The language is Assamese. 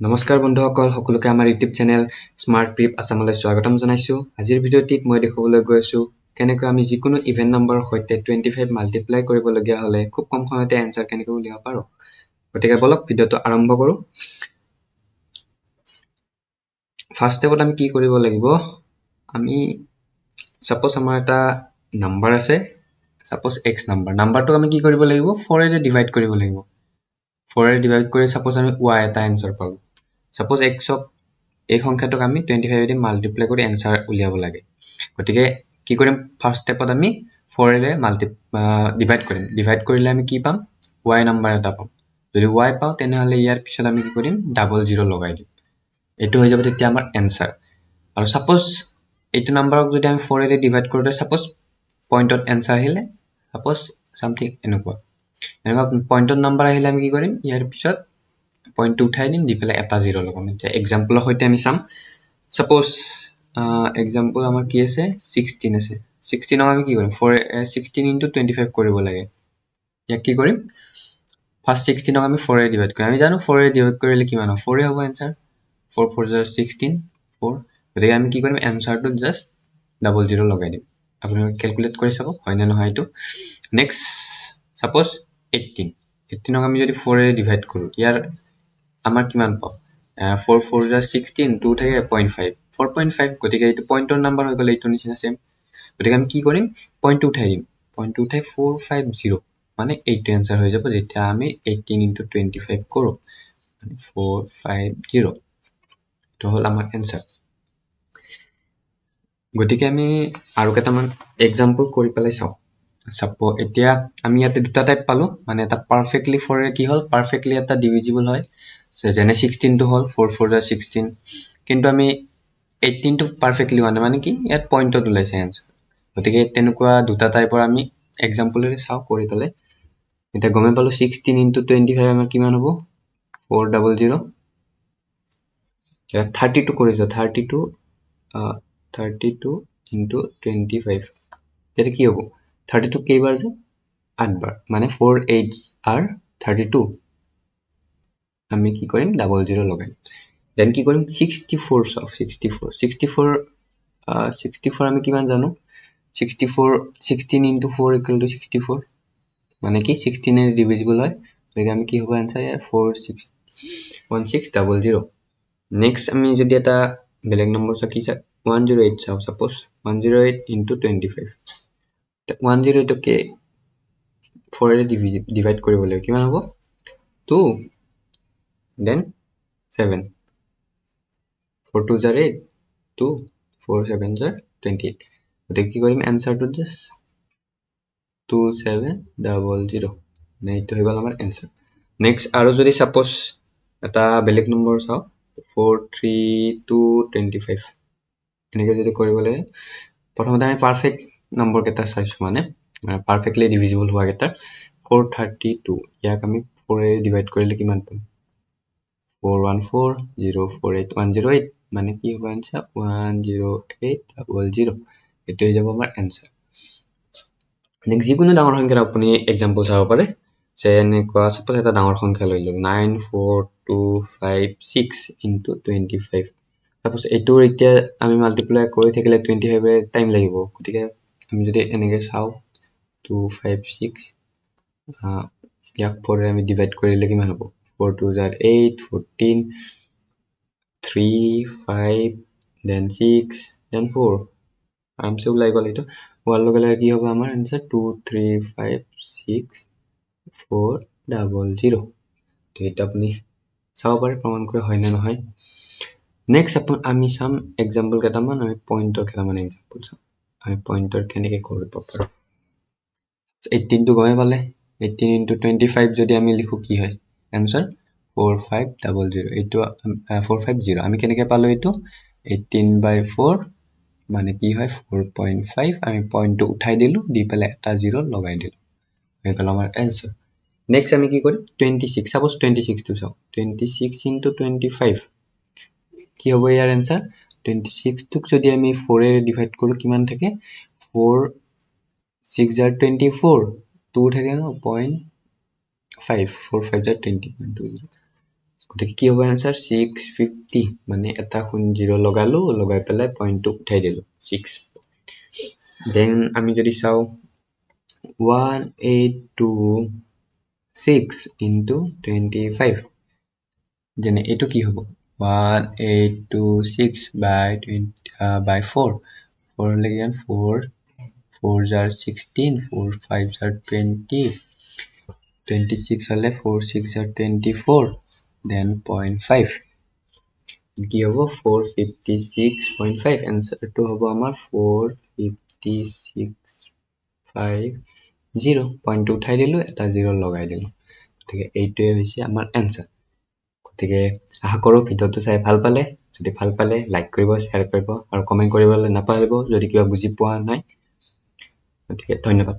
নমস্কাৰ বন্ধুসকল, সকলোকে আমাৰ ইউটিউব চেনেল স্মাৰ্ট প্ৰিপ আছামলৈ স্বাগতম জনাইছোঁ। আজিৰ ভিডিঅ'টিত মই দেখুৱাবলৈ গৈ আছোঁ কেনেকৈ আমি যিকোনো ইভেন নম্বৰৰ সৈতে 25 মাল্টিপ্লাই কৰিবলগীয়া হ'লে খুব কম সময়তে এনচাৰ কেনেকৈ উলিয়াব পাৰোঁ। গতিকে বলক, ভিডিঅ'টো আৰম্ভ কৰোঁ। ফাৰ্ষ্ট ষ্টেপত আমি কি কৰিব লাগিব? আমি ছাপ'জ আমাৰ এটা নাম্বাৰ আছে, ছাপ'জ এক্স নাম্বাৰ। নাম্বাৰটোক আমি কি কৰিব লাগিব? ফ'ৰেৰে ডিভাইড কৰিব লাগিব। ফ'ৰেৰে ডিভাইড কৰি ছাপ'জ আমি ৱাই এটা এনচাৰ পালোঁ। ছাপ'জ এক্সক, এই সংখ্যাটোক আমি 25 দি মাল্টিপ্লাই কৰি এনচাৰ উলিয়াব লাগে। গতিকে কি কৰিম? ফাৰ্ষ্ট ষ্টেপত আমি ফ'ৰেৰে ডিভাইড কৰিম। ডিভাইড কৰিলে আমি কি পাম? ৱাই নাম্বাৰ এটা পাম। যদি ৱাই পাওঁ, তেনেহ'লে ইয়াৰ পিছত আমি কি কৰিম? ডাবল জিৰ' লগাই দিম। এইটো হৈ যাব তেতিয়া আমাৰ এনচাৰ। আৰু ছাপ'জ এইটো নাম্বাৰক যদি আমি ফ'ৰেৰে ডিভাইড কৰোঁতে ছাপ'জ পইণ্টত এনচাৰ আহিলে, ছাপ'জ চামথিং এনেকুৱা এনেকুৱা পইণ্টত নাম্বাৰ আহিলে আমি কি কৰিম? ইয়াৰ পিছত পইণ্টটো উঠাই দিম, দি পেলাই এটা জিৰ' লগাম। এতিয়া এক্সাম্পলৰ সৈতে আমি চাম। ছাপ'জ এক্সাম্পল আমাৰ কি আছে? 16 আছে। 16ক আমি কি কৰিম? ফ'ৰ 16 ইনটু 25 কৰিব লাগে। ইয়াক কি কৰিম? ফাৰ্ষ্ট 16ক আমি ফ'ৰেৰে ডিভাইড কৰিম। আমি জানো ফ'ৰেৰে ডিভাইড কৰিলে কিমান হ'ব। ফ'ৰে হ'ব এনচাৰ। ফ'ৰ ফ'ৰ জাৰ 16, ফ'ৰ। গতিকে আমি কি কৰিম? এনচাৰটোত জাষ্ট ডাবল জিৰ' লগাই দিম। আপোনালোকে কেলকুলেট কৰি চাব হয়নে নহয় এইটো। Next suppose 18। 18ক আমি যদি ফ'ৰেৰে ডিভাইড কৰোঁ, ইয়াৰ আমাৰ কিমান পাওঁ? ফ'ৰ ফ'ৰ জাৰ 16, টু থাকে, পইণ্ট ফাইভ, 4.5। গতিকে এইটো পইণ্টৰ নাম্বাৰ হৈ গ'ল এইটো নিচিনা ছেম। গতিকে আমি কি কৰিম? পইণ্টটো উঠাই দিম। পইণ্টটো উঠাই 450, মানে এইটো এনচাৰ হৈ যাব যেতিয়া আমি 18 ইনটু 25 কৰোঁ, মানে 450। এইটো হ'ল আমাৰ এনচাৰ। গতিকে আমি আৰু কেইটামান এক্সাম্পল কৰি পেলাই চাওঁ। চাব, এতিয়া আমি ইয়াতে দুটা টাইপ পালোঁ, মানে এটা পাৰফেক্টলি ফ'ৰেৰে কি হ'ল, পাৰফেক্টলি এটা ডিভিজিবল হয়, যেনে 16টো হ'ল ফ'ৰ ফ'ৰ জাৰ 16। কিন্তু আমি 18টো পাৰফেক্টলি হোৱা নাই, মানে কি ইয়াত পইণ্টত ওলাইছে এনচাৰ। গতিকে তেনেকুৱা দুটা টাইপৰ আমি এক্সাম্পলেৰে চাওঁ কৰি পেলাই। এতিয়া গমেই পালোঁ 16 ইনটু 25 আমাৰ কিমান হ'ব? 400। 32 কৰিছোঁ, 32 ইনটু 25, তেতিয়া কি হ'ব? 32 কেইবাৰ যায়? আঠবাৰ, মানে ফ'ৰ এইট আৰ 32। আমি কি কৰিম? ডাবল জিৰ' লগাম। দেন কি কৰিম? 64 চাওঁ। 64, 64, 64 আমি কিমান জানো? 64, 16 ইনটু 4 ইকুৱেল টু 64, মানে কি 16-এ ডিভিজিবল হয়। গতিকে আমি কি হ'ব এনচাৰ ইয়াৰ? Four six 1600। নেক্সট আমি যদি এটা বেলেগ নম্বৰ চাওঁ, কি চাওঁ? 108 চাওঁ। Suppose 108 into 25। 108কে ফ'ৰেৰে ডিভাইড কৰিব লাগিব। কিমান হ'ব? Two, then seven. Four two জাৰ এইট, টু, ফ'ৰ ছেভেন জাৰ 28। গতিকে কি কৰিম? এনচাৰটোত জাষ্ট 2700, মানে এইটো হৈ গ'ল আমাৰ এনচাৰ। নেক্সট আৰু যদি ছাপ'জ এটা বেলেগ নম্বৰ চাওঁ, 4 3 2 25, এনেকৈ যদি কৰিব লাগে, প্ৰথমতে আমি পাৰফেক্ট নম্বৰকেইটা চাইছোঁ, মানে পাৰফেক্টলি ডিভিজিবল হোৱাকেইটা। 432, ইয়াক আমি ফ'ৰেৰে ডিভাইড কৰিলে কিমান পাম? Four one four zero' four eight 108, মানে কি হ'ব এনচাৰ? 10800। এইটো হৈ যাব আমাৰ এনচাৰ। নেক্সট যিকোনো ডাঙৰ সংখ্যাৰ আপুনি এক্সাম্পল চাব পাৰে, যে এনেকুৱা চাপ'জ এটা ডাঙৰ সংখ্যা লৈ লওক, 9 4 2 5 6 ইনটু 25। চাপ'জ এইটোৰ এতিয়া আমি মাল্টিপ্লাই কৰি থাকিলে 25-এ টাইম লাগিব। গতিকে আমি যদি এনেকৈ চাওঁ, 2 5 6, ইয়াক ফ'ৰেৰে আমি ডিভাইড কৰিলে কিমান হ'ব? Four two are eight, 14, three, five, then six, then four. আৰামছে ওলাই গ'ল। এইটো হোৱাৰ লগে লগে কি হ'ব আমাৰ এনচাৰ? 2 3 5 6 4 00। সেইটো আপুনি চাব পাৰে প্ৰমাণ কৰি হয় নে নহয়। নেক্সট আমি চাম এক্সাম্পল কেইটামান। আমি পইণ্টৰ কেইটামান এক্সাম্পল চাম। আমি পইণ্টৰ কেনেকৈ কৰিব পাৰোঁ? 18টো গমেই পালে। 18 ইনটু 25 যদি আমি লিখোঁ, কি হয় এনচাৰ? 4500। এইটো 450 আমি কেনেকৈ পালোঁ এইটো? 18 বাই ফ'ৰ মানে কি হয়? 4.5। আমি পইণ্টটো উঠাই দিলোঁ, দি পেলাই এটা জিৰ' লগাই দিলোঁ, হৈ গ'ল আমাৰ এনচাৰ। নেক্সট আমি কি কৰিম? 26, চাপ'জ 26টো চাওঁ। 26 ইনটু 25 কি হ'ব ইয়াৰ এনচাৰ? 26টোক যদি আমি ফ'ৰেৰে ডিভাইড কৰোঁ, কিমান থাকে? ফ'ৰ ছিক্স জাৰ 24, টু থাকে ন, পইণ্ট ফাইভ। ফ'ৰ ফাইভ জাৰ 20.20। গতিকে কি হ'ব এনচাৰ? 650, মানে এটা শূন্য জিৰ' লগালো, লগাই পেলাই পইণ্টটো উঠাই দিলোঁ, ছিক্স। Then আমি যদি চাওঁ 1826 into 25, যেনে এইটো কি হ'ব? 1826 by 20 by four, four হ'লে কিমান? Four fours are 16, four fives are 20, 26 হ'লে four six are 24, then point five। কি হ'ব? 456.5। এনচাৰটো হ'ব আমাৰ 45650। পইণ্টটো উঠাই দিলোঁ, এটা জিৰ' লগাই দিলোঁ। গতিকে এইটোৱে হৈছে আমাৰ এনচাৰ। গতিকে আশা কৰোঁ ভিডিঅ'টো চাই ভাল পালে। যদি ভাল পালে লাইক কৰিব, শ্বেয়াৰ কৰিব আৰু কমেণ্ট কৰিবলৈ নাপাহৰিব যদি কিবা বুজি পোৱা নাই। গতিকে ধন্যবাদ।